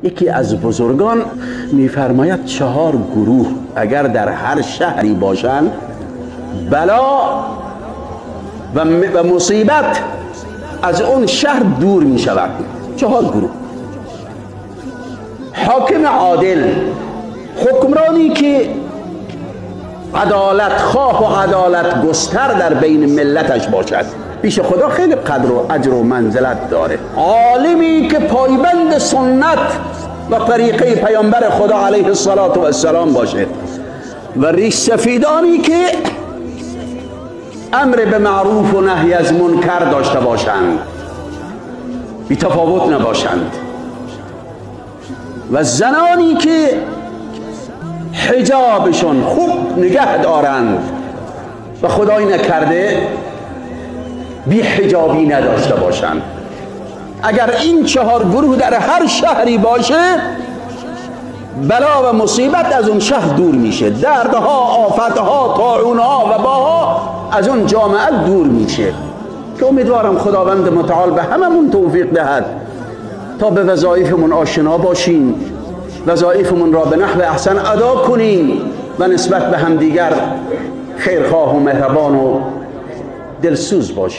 یکی از بزرگان میفرماید چهار گروه اگر در هر شهری باشند، بلا و مصیبت از اون شهر دور می شود. چهار گروه: حاکم عادل، حکمرانی که عدالت خواه و عدالت گستر در بین ملتش باشد، پیش خدا خیلی قدر و اجر و منزلت داره. عالمی که پایبند سنت و طریقه پیامبر خدا علیه الصلاة و السلام باشه، و ریش سفیدانی که امر به معروف و نهی از منکر داشته باشند، بی تفاوت نباشند، و زنانی که حجابشون خوب نگه دارند و خدای نکرده بی حجابی نداشته باشند. اگر این چهار گروه در هر شهری باشه، بلا و مصیبت از اون شهر دور میشه، دردها، آفتها، طاعونها و باها از اون جامعه دور میشه. که امیدوارم خداوند متعال به هممون توفیق دهد تا به وظایفمون آشنا باشیم، وظایفمون را به نحو احسن ادا کنیم و نسبت به همدیگر خیرخواه و مهربان و دلسوز باشیم.